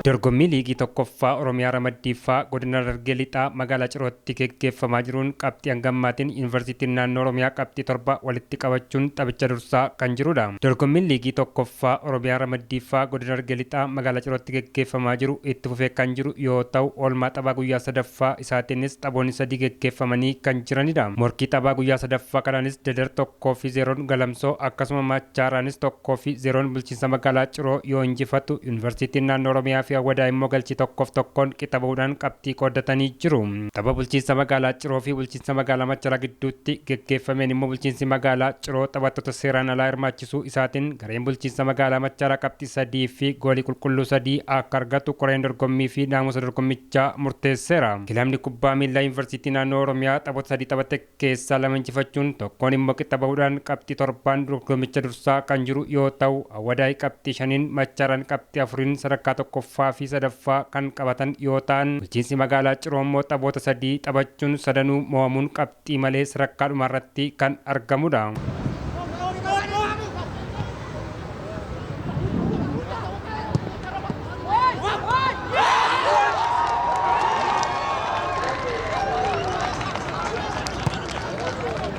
Dorgommii liigii tokkoffaa Oromiyaa ramaddii ffaa godina Harargee Lixaa magaalaa Cirootti geggeeffamaa jiruun qabxii hangammaatiin Yuunivarsiitiin Naannoo Oromiyaa qabxii 7 walitti qabachuun taphicha dursaa kan jirudha. Dorgommiin liigii tokkoffaa Oromiyaa ramaddii ffaa godina Harargee Lixaa magaalaa Cirootti geggeeffamaa jiru itti fufee kan jiru yoo ta'u, oolmaa taphaa guyyaa sadaffaa isaatiinis taphoonni sadii geggeeffamanii kan jiranidha. Morkii taphaa guyyaa sadaffaa kanaanis Dadar 1 fi 0n Galamsoo akkasuma Machaaraanis 1 fi 0n bulchiinsa magaalaa Ciroo yoo injifatu, Yuunivarsiitiin Naannoo Oromiyaa fi Awwadaay immoo galchii 1 fi 1n qixa bahuudhaan qabxii qooddatanii jiru. Tapha bulchiinsa magaalaa Ciroo fi bulchiinsa magaalaa Macharaa gidduutti geggeeffameen immoo bulchiinsi magaalaa Ciroo taphattoota seeraan alaa hirmaachisuu isaatiin gareen bulchiinsa magaalaa Macharaa qabxii 3 fi goolii qulqulluu 3 akka argatu koreen dorgommii fi naamusa dorgommichaa murteesseera. Kilabni kubbaa miillaa Yuunivarsiitii Naannoo Oromiyaa taphoota 3 taphate keessaa 2 injifachuun tokkoon immoo qixa bahuudhaan qabxii 7n dorgommicha dursaa kan jiru yoo ta'u, Awwadaay qabxii 5n, Machaaraan qabxii 4n sadarkaa 1ffaa fi 3ffaa kan qabatan yoo ta'an, Bulchiinsi Magaalaa Ciroo immoo taphoota 3 taphachuun sadanuu mo'amuun qabxii malee sadarkaa dhumaarratti kan argamudha.